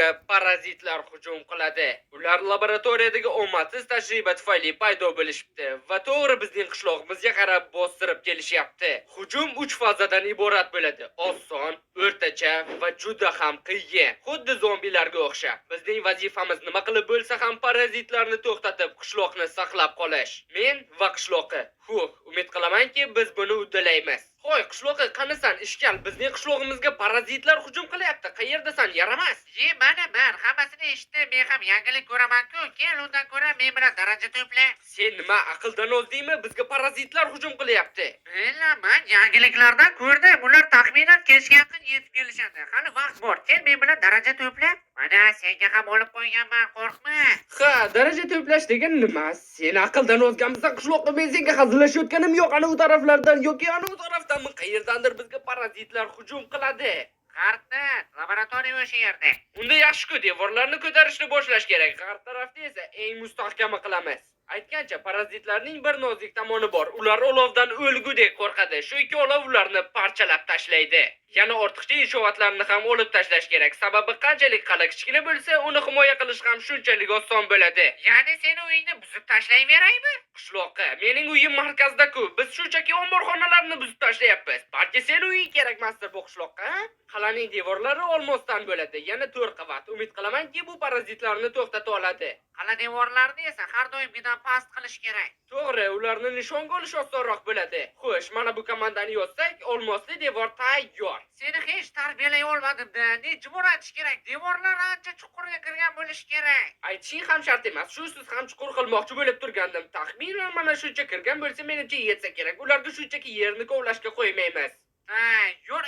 Qishlog'imizga parazitlar hujum qiladi. Ular laboratoriyadagi omadsiz tajriba tufayli paydo bo'lishibdi va to'g'ri bizning qishlog'imizga qarab bostirib kelishyapti. Hujum 3 fazadan iborat bo'ladi: oson, o'rtacha va juda ham qiyin. Xuddi zombilarga o'xshab. Bizning vazifamiz nima qilib bo'lsa ham parazitlarni to'xtatib, qishloqni saqlab qolish. Men va qishloqi. Huh, umid qilamanki, biz buni uddalaymiz. Hoy, qishloqi, qanisan, ishkal, bizning qishlog'imizga parazitlar hujum qilyapti. Qayerdasan, yaramas? Ye, mana man hammasini eshitdim. Men ham yangilik ko'raman-ku. Kel, undan ko'ra men bilan daraja to'pla. Sen nima, aqldan ozdingmi? Bizga parazitlar hujum qilyapti. Bilaman, yangiliklardan ko'rdim. Ular taxminan kechga yaqin yetib kelishadi. Hali vaqt bor. Kel, men bilan daraja to'pla. Mana senga ham olib qo'yganman, qo'rqma. Ha, daraja to'plash degan nima? Sen aqldan ozganmisan, qishloqqa? Men senga hazillashayotganim yo'q. Ana u taraflardan yoki ana u tarafdanmi, qayerdandir bizga parazitlar hujum qiladi. G'arbdan, laboratoriya o'sha yerda. Unda yaxshi-ku, devorlarni ko'tarishni boshlash kerak. G'arb tarafda esa eng mustahkami qilamiz. Aytgancha, parazitlarning bir nozik tomoni bor. Ular olovdan o'lgudek qo'rqadi. Shu ikki olov ularni parchalab tashlaydi. Yana ortiqcha inshootlarni ham olib tashlash kerak. Sababi qanchalik qal'a kichkina bo'lsa, uni himoya qilish ham shunchalik oson bo'ladi. Ya'ni seni uyingni buzib tashlayveraymi? Qishloqqa, mening uyim markazda-ku. Biz shunchaki omborxonalarni buzib tashlayapmiz. Balki seni uying kerakmasdir bu qishloqqa, ha? Qal'aning devorlari olmosdan bo'ladi. Yana to'rt qavat. Umid qilamanki, bu parazitlarni to'xtata oladi. Qal'a devorlarini esa har doimgidan past qilish kerak. To'g'ri, ularni nishonga olish osonroq bo'ladi. Xo'sh, mana bu komandani yozsak, olmosli devor tayyor. Seni hech tarbiyalay olmadim-da. Necha bor aytish kerak? Devorlar ancha chuqurga kirgan bo'lishi kerak. Aytishing ham shart emas. Shusiz ham chuqur qilmoqchi bo'lib turgandim. Taxminan mana shuncha kirgan bo'lsa, menimcha yetsa kerak. Ularga shunchaki yerni kovlashga qo'ymaymiz. Ha, yo'q,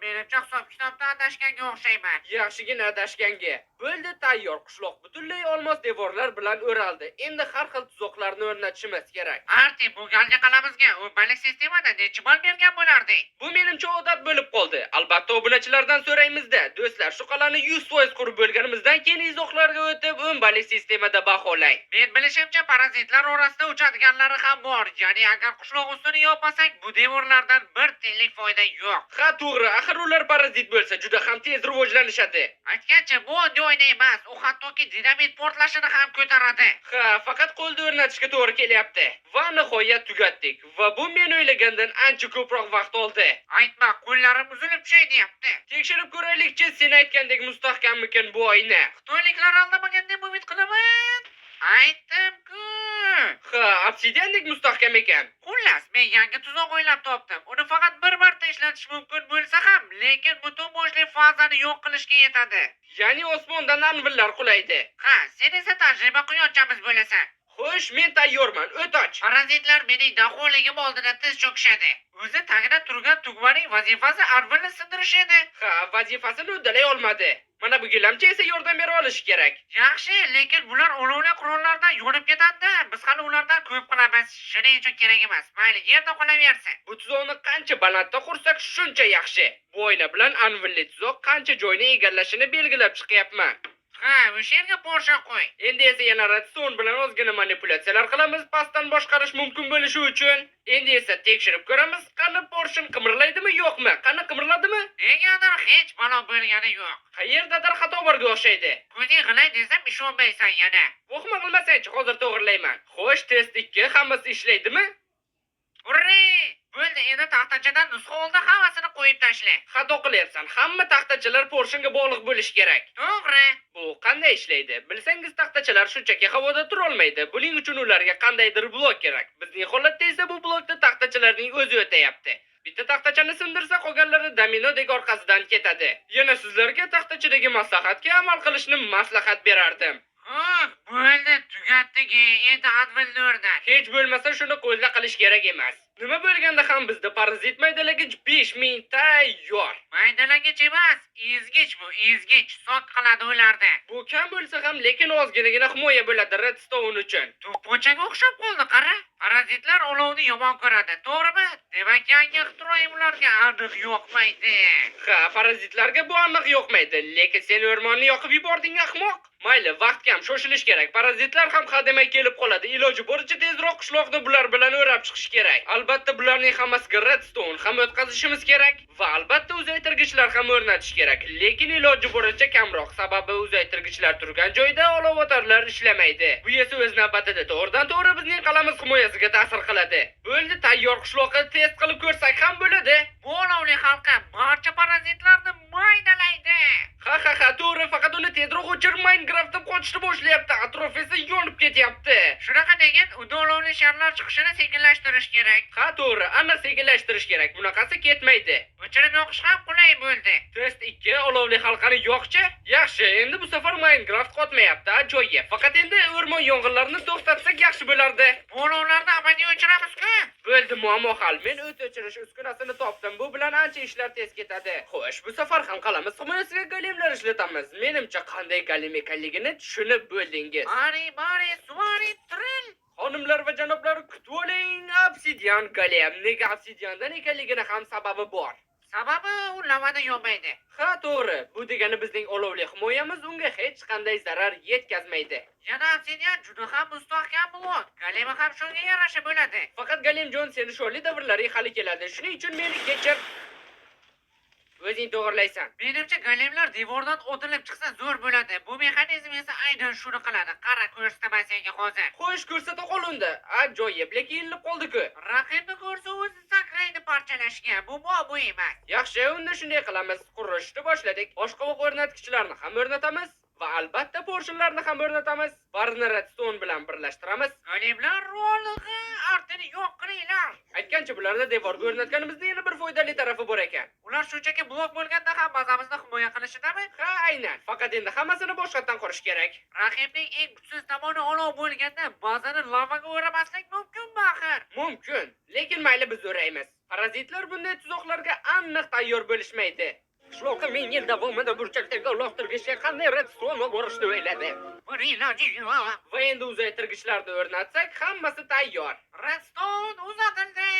menimcha hisob kitobda adashganga o'xshayman. Yaxshigina adashganga. Bo'ldi, tayyor. Qishloq butunlay olmos devorlar bilan o'raldi. Endi har xil tuzoqlarni o'rnatishimiz kerak. Arti, bu galgi qal'amizga 10 ballik sistemada necha ball bergan bo'larding? Bu menimcha odat bo'lib qoldi. Albatta obunachilardan so'raymizda. Do'stlar, shu qal'ani 100% qurib bo'lganimizdan keyin izohlarga o'tib 10 ballik sistemada baholang. Men bilishimcha, parazitlar orasida uchadiganlari ham bor. Ya'ni agar qishloq ustini yopmasak, bu devorlardan bir tiyinlik foyda yo'q. Ha, to'g'ri. Axir ular parazit bo'lsa, juda ham tez rivojlanishadi. Aytgancha, bu oddiy oyna emas. U hattoki dinamit portlashini ham ko'taradi. Ha, faqat qo'lda o'rnatishga to'g'ri kelyapti. Va nihoyat tugatdik. Va bu men o'ylagandan ancha ko'proq vaqt oldi. Aytma, qo'llarim uzilib tushay deyapti. Tekshirib ko'raylikchi, sen aytgandek mustahkammikin bu oyna. Xitoyliklar aldamagan deb umid qilaman. Aytdim-ku. Ha, obsidiandek mustahkam ekan. Xullas, men yangi tuzoq o'ylab topdim. Uni faqat bir marta ishlatish mumkin bo'lsa ham, lekin butun boshli fazani yo'q qilishga yetadi. Ya'ni osmondan anvillar qulaydi. Ha, sen esa tajriba quyonchamiz bo'lasan. Xo'sh, men tayyorman. O't och. Parazitlar mening daholigim oldida tiz cho'kishadi. O'zi tagida turgan tugmaning vazifasi anvilni sindirish edi. Ha, vazifasini uddalay olmadi. Mana bu gilamcha esa yordam bera olishi kerak. Yaxshi, lekin bular olovli qurollardan yonib ketadi. Biz hali ulardan ko'p qilamiz. Shuning uchun kerak emas. Mayli, yerda qolaversin. Bu tuzoqni qancha balandda qursak, shuncha yaxshi. Bu oyna bilan anvilli tuzoq qancha joyni egallashini belgilab chiqyapman. Ha, o'sha yerga porshin qo'y. Endi esa yana redstone bilan ozgina manipulyatsiyalar qilamiz, pastdan boshqarish mumkin bo'lishi uchun. Endi esa tekshirib ko'ramiz, qani porshin qimirlaydimi, yo'qmi? Qani, qimirladimi? Negadir hech balo bo'lgani yo'q. Qayerdadir xato borga o'xshaydi. Ko'zing g'ilay desam ishonmaysan yana. Vohma qilmasangchi, hozir to'g'rilayman. Xo'sh, test 2, hammasi ishlaydimi? Urre! Bo'ldi, endi taxtachadan nusxa oldi, hammasini qo'yib tashla. Xato qilyapsan. Hamma taxtachalar porshinga bog'liq bo'lishi kerak. To'g'ri. Bu qanday ishlaydi? Bilsangiz, taxtachalar shunchaki havoda turolmaydi. Buning uchun ularga qandaydir blok kerak. Bizning holatda esa bu blokda taxtachalarning o'zi o'tayapti. Bitta taxtachani sindirsa, qolganlari dominodek orqasidan ketadi. Yana sizlarga taxtachadagi maslahatga amal qilishni maslahat berardim. Huh, bo'ldi, tugatdik. Endi anvilni o'rnat. Hech bo'lmasa shuni qo'lda qilish kerak emas. Nima bo'lganda ham bizda parazit maydalagich 5000 tayyor. Maydalagich emas, ezgich bu, ezgich. Sok qiladi ularni. Bu kam bo'lsa ham, lekin ozginagina himoya bo'ladi redstone uchun. To'pponchaga o'xshab qoldi, qara. Parazitlar olovni yomon ko'radi, to'g'rimi? Demak, yangi ixtiroim ularga aniq yoqmaydi. Ha, parazitlarga bu aniq yoqmaydi, lekin sen o'rmonni yoqib yubording, ahmoq. Mayli, vaqt kam, shoshilish kerak. Parazitlar ham hademay kelib qoladi. Iloji boricha tezroq qishloqni bular bilan o'rab chiqish kerak. Albatta, bularning hammasiga redstone ham o'tkazishimiz kerak va albatta uzaytirgichlar ham o'rnatish kerak. Lekin iloji boricha kamroq, sababi uzaytirgichlar turgan joyda olovotarlar ishlamaydi. Bu esa o'z navbatida to'g'ridan to'g'ri bizning qal'amiz himoyasiga ta'sir qiladi. Bo'ldi, tayyor qishloqqa test qilib ko'rsak ham bo'ladi. Bu olovli halqa barcha parazitlarni maydalaydi. Ha ha ha, to'g'ri, faqat uni tezroq o'chir, Minecraftdan qochishni boshlayapti, atrof esa yonib ketyapti. Shunaqa degin, unda olovli sharlar chiqishini sekinlashtirish kerak. Ha, to'g'ri, aniq sekinlashtirish kerak, bunaqasi ketmaydi. O'chirib yoqish ham qulay bo'ldi. Test 2, olovli halqani yoqchi. Yaxshi, endi bu safar Minecraft qotmayapti, ajoyib. Faqat endi o'rmon yong'inlarini to'xtatsak yaxshi bo'lardi. Bu olovlarni abadiy o'chiramiz-ku. Bo'ldi, muammo hal. Men o't o'chirish uskunasini topdim. Bu bilan ancha ishlar tez ketadi. Xo'sh, bu safar ham qal'amiz himoyasiga golemlar ishlatamiz. Menimcha qanday golem ekanligini tushunib bo'ldingiz. Ari, bari, suvari, tril. Xonimlar va janoblar, kutib oling, obsidian golem. Nega obsidiandan ekanligini ham sababi bor. Sababi u lavada yonmaydi. Ha, to'g'ri. Bu degani bizning olovli himoyamiz unga hech qanday zarar yetkazmaydi. Yana obsidian juda ham mustahkam blok. Golemi ham shunga yarasha bo'ladi. Faqat Golemjon, seni sho'rli davrlaring hali keladi. Shuning uchun meni kechir. O'zing to'g'irlaysan. Menimcha golemlar devordan otilib chiqsa zo'r bo'ladi. Bu mexanizm esa aynan shuni qiladi. Qara, ko'rsataman senga hozir. Xo'sh, ko'rsata qol unda. Ajoyib, lekin ilinib qoldi-ku. Raqibni ko'rsa o'zi sakraydi parchalashga. Bu muammo emas. Yaxshi, unda shunday qilamiz. Qurishni boshladik. Oshqovoq o'rnatgichlarni ham o'rnatamiz va albatta porshinlarni ham o'rnatamiz. Barini redstone bilan birlashtiramiz. Golemlar rolig'i artini yo'q qilinglar. Aytgancha, bularni devorga o'rnatganimizda yana bir foydali tarafi bor ekan. Ular shunchaki blok bo'lganda ham bazamizni himoya qilishidami? Ha, aynan. Faqat endi hammasini boshqatdan qurish kerak. Raqibning eng kuchsiz tomoni olov bo'lganda bazani lavaga o'ramaslik mumkinmi axir? Mumkin, lekin mayli, biz o'raymiz. Parazitlar bunday tuzoqlarga aniq tayyor bo'lishmaydi. Qishloqqa ming yil davomida burchakdagi uloqtirgichga qanday redstone borishni o'yladi. Bir iloji yo'q. Va endi uzaytirgichlarni o'rnatsak, hammasi tayyor. Redstone uzatildi.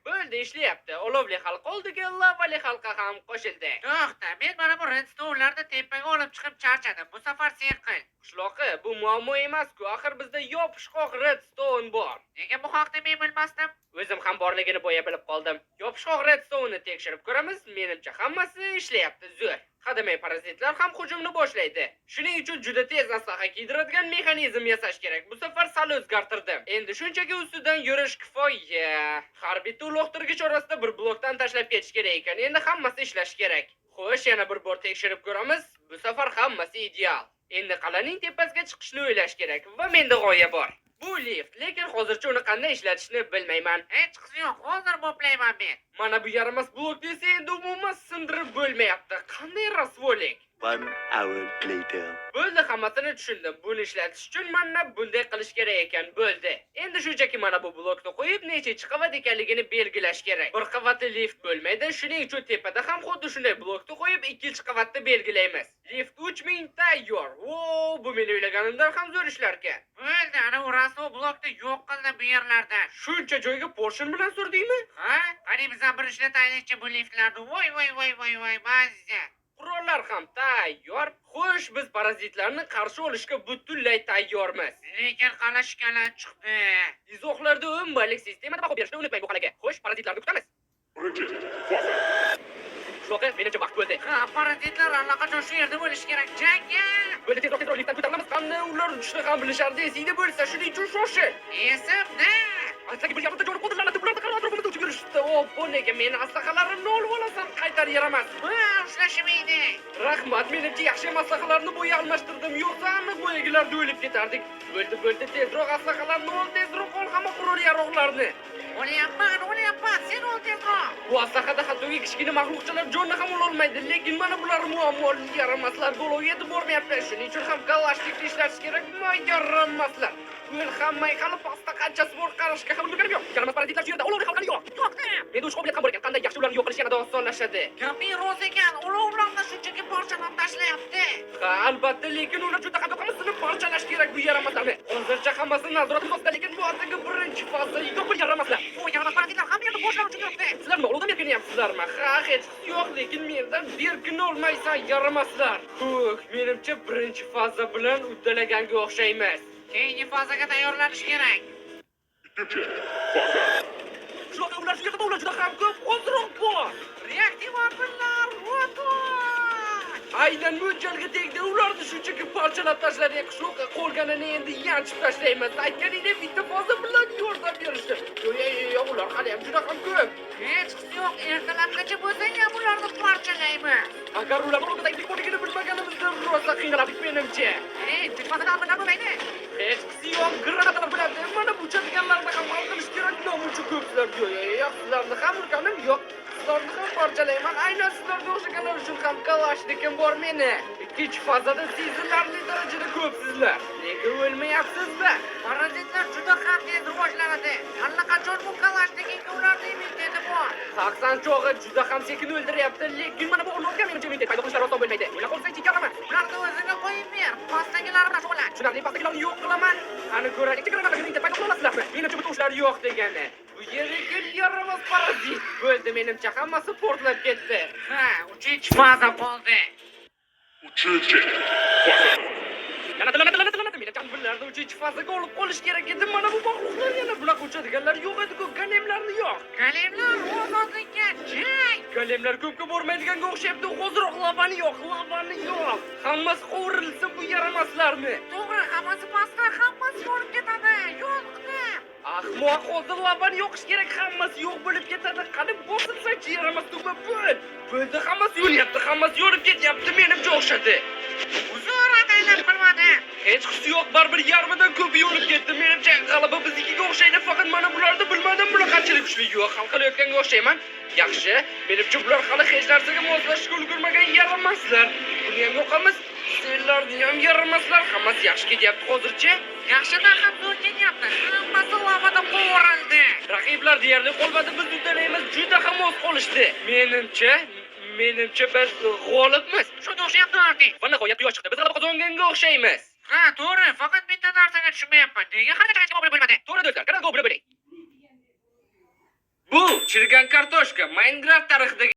Bo'ldi, ishlayapti. Olovli halqa oldiga lavali halqa ham qo'shildi. To'xta, men mana bu redstonelarni tepaga olib chiqib charchadim. Bu safar sen qil. Qishloqi, bu muammo emas-ku. Axir bizda yopishqoq redstone bor. Nega bu haqda men bilmasdim? O'zim ham borligini boya bilib qoldim. Yopishqoq redstone'ni tekshirib ko'ramiz. Menimcha hammasi ishlayapti. Zo'r. Hademay parazitlar ham hujumni boshlaydi. Shuning uchun juda tez aslaha kiydiradigan mexanizm yasash kerak. Bu safar sal o'zgartirdim. Endi shunchaki ustidan yurish kifoya. Har bitta uloqtirgich orasida bir blokdan tashlab ketish kerak ekan. Endi hammasi ishlashi kerak. Xo'sh, yana bir bor tekshirib ko'ramiz. Bu safar hammasi ideal. Endi qal'aning tepasiga chiqishni o'ylash kerak va menda g'oya bor. Bu lift, lekin hozircha uni qanday ishlatishni bilmayman. Hech qisi yo'q, hozir boplayman men. Mana bu yaramas blokni esa endi umuman sindirib bo'lmayapti. Qanday rasvolik? One hour later. Bo'ldi, hammasini tushundim. Buni ishlatish uchun mana bunday qilish kerak ekan. Bo'ldi. Endi shunchaki mana bu blokni qo'yib, nechinchi qavat ekanligini belgilash kerak. Bir qavatli lift bo'lmaydi. Shuning uchun tepada ham xuddi shunday blokni qo'yib, ikkinchi qavatni belgilaymiz. Lift 3000 tayyor. Vo, bu men o'ylaganimdan ham zo'r ishlarkan. Bo'ldi, ana u rasvo blokni yo'q qildim bu yerlardan. Shuncha joyga porshin bilan surdingmi? Ha? Qani biz ham bir ishlataylikchi bu liftlarni. Voy voy voy voy voy, mazza. Qurollar ham tayyor. Xo'sh, biz parazitlarni qarshi olishga butunlay tayyormiz. Lekin qala shikala chiqdi. Izohlarda o'nbalik sistemada baho berishni unutmang bu qal'aga. Xo'sh, parazitlarni kutamiz. Shunaqa, menimcha vaqt bo'ldi. Ha, parazitlar allaqachon shu yerda bo'lishi kerak. Jangga! Bo'ldi, tezroq, tezroq liftdan ko'tarilamiz. Qani ular uchishni ham bilishardi, esingda bo'lsa, shuning uchun shoshil. Esimda. Aslaki bir yarimta jonib qoldi, la'nati, bular qara atrofimizda uchib yurishibdi. O, bu nega meni aslahalarimni olib olasan, qaytar yaramas. Ha, ushlashim edi. Rahmat, menimcha yaxshi maslahalarni bo'ya almashtirdim, yo'qsa aniq boyagilarda o'lib ketardik. Bo'ldi, bo'ldi, tezroq aslahalarni ol, tezroq ol hamma qurol yarog'larni. Olyapman, olyapman, sen ol tezroq. Bu aslahada hattoki kichkina maxluqchalar jonni ham ololmaydi, lekin mana bular muammoli yaramaslar golov yetib bormayapti. Shuning uchun ham kalashnikni ishlatish kerak, yaramaslar. Bo'l, hammang hali pastda qanchasi bor, qarashga ham ulgurganim yo'q. Yaramas parazitlar shu yerda, olovli halqani yo'q. Yo'qda. Menda uch qobiliyat ham bor ekan. Qanday yaxshi, ularni yo'q qilish yanada osonlashadi. Gaping rost ekan, ulovlarni shunchaki parchalab tashlayapti. Ha, albatta, lekin ular juda ham hammasini parchalash kerak bu yaramaslarni. Hozircha hammasini nazoratimiz ostida, lekin bu oldagi birinchi faza yo'q bu yaramaslar. Bu yaramas parazitlar hamma yerda boshlar uchun yuribdi. Sizlar nima, olovdan berkinyapsizlarmi? Ha, hech yo'q, lekin mendan berkina olmaysan, yaramaslar. Huh, menimcha birinchi faza bilan uddalaganga o'xshaymiz. Keyingi fazaga tayyorlanish kerak. Shunaqa ular shu yerda, ular juda ham ko'p, ozroq bor. Reaktiv apillar, rotot! Aynan mo'ljalga tegdi, ularni shunchaki parchalab tashladik. Qishloqqa qolganini endi yanchib tashlaymiz. Aytganingdek, bitta faza bilan yordam berishdi. Yo'q, yo'q, yo'q, ular hali ham juda ham ko'p. Hech yo'q, ertalabgacha bo'lsang ham ularni parchalaymiz. Agar ular oldidagi borligini bilmaganimizda rosa qiynalardik menimcha. Ey, uchinchi fazada apillar bo'lmaydi. Hechqisi yo'q, granatalar bilan mana bu uchadiganlarni ham hal qilish kerak. Namuncha ko'psizlar. Yo'q, yo'q, yo'q, sizlarni ham urganim yo'q. Sizlarni ham parchalayman. Aynan sizlarga o'xshaganlar uchun ham Kalashnikim bor meni. Ikkinchi fazada sezilarli darajada ko'psizlar. Lekin o'lmayapsizlar. Parazitlar juda ham tez rivojlanadi. Allaqachon bu Kalashnikovga ularning immuniteti bor. Sakson chog'i juda ham sekin o'ldiryapti, lekin mana bu o'rnatgan menimcha immunitet paydo qilishlari oson bo'lmaydi. O'ylab qolsang chekaraman. Ularni o'ziga qo'yib ber. Pastdagilar bilan shug'ullan. Tushunarli, pastdagilarni yo'q qilaman. Qani ko'raylik, granataga immunitet paydo qila olasizlarmi? Menimcha bu ushlar yo'q degani. Bu yerga yaramas parazit. Bo'ldi, menimcha hammasi portlab ketdi. Ha, uchinchi faza qoldi. La'nat, la'nat, la'nat, la'nat. Menimcha bularni uchinchi fazaga olib qolish kerak edi. Mana bu maxluqlar yana bunaqa uchadiganlar yo'q edi-ku, golemlarni yo'q. Golemlar, ozodlikka jang! Golemlar ko'pga bormaydiganga o'xshayapti. Hoziroq lavani yo'q, lavani yo'q. Hammasi qovurilsin bu yaramaslarni. To'g'ri, hammasi pastda, hammasi yonib ketadi. Yo'qdi. Ahmoq, hozir lavani yoqish kerak, hammasi yo'q bo'lib ketadi. Qani bosilsa-chi, yaramas tugma bo'l. Bo'ldi, hammasi yonyapti, hammasi yonib ketyapti, menimcha o'xshadi. Uzr, ataylab qilmadim. Hech yo'q, baribir yarmidan ko'pi yonib ketdi. Menimcha g'alaba biznikiga o'xshaydi, faqat mana bularni bilmadim, bular qanchalik kuchli. Yo'q, hal qilayotganga o'xshayman. Yaxshi, menimcha bular hali hech narsaga moslashishga ulgurmagan yaramaslar. Buni ham yoqamiz. Senlarni ham yaramaslar, hammasi yaxshi ketyapti hozircha. Yaxshidan ham zo'r ketyapti. Hammasi lavada qovurildi. Raqiblar deyarli qolmadi, biz uddalaymiz, juda ham oz qolishdi. Menimcha biz g'olibmiz. Shunga o'xshayapti, Arti. Va nihoyat quyosh chiqdi. Biz g'alaba qozonganga o'xshaymiz. Ha, to'g'ri, faqat bitta narsaga tushunmayapman. Nega hali obuna bo'lmadi? To'g'ri do'stlar, kanalga obuna bo'ling. Bu chirigan kartoshka Minecraft tarixidagi